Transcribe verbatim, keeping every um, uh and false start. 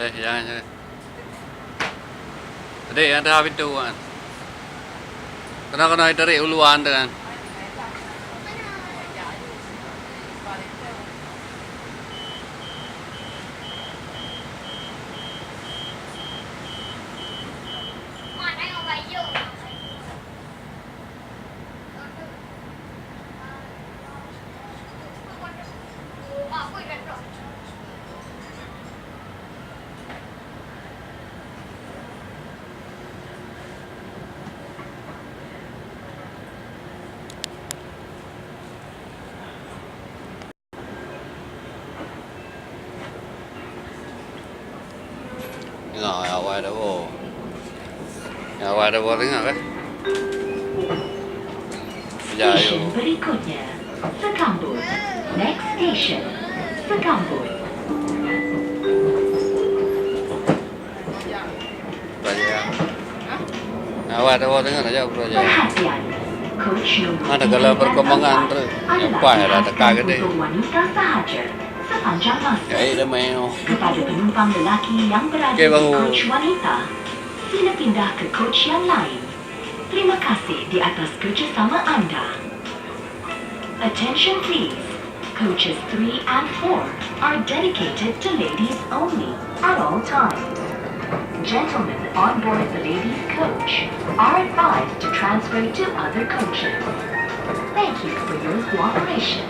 Eh, jangan, jangan. Tadi ada pintu kan. Kena-kena ditarik uluan tu kan. Tengok awai dah boh. Awai dah boh tengok kan. Station berikutnya, Sekambut. Next station, Sekambut. Awai dah boh tengok dah jauh. Perhatian. Coach nombor tiga dan empat adalah diperuntukkan untuk wanita sahaja sepanjang masa. Kepada penumpang lelaki yang berada di coach wanita, sila pindah ke coach yang lain. Terima kasih di atas kerjasama anda. Attention please. Coaches three and four are dedicated to ladies only at all times. Gentlemen on board the ladies coach are advised to transfer to other coaches. Thank you for your cooperation.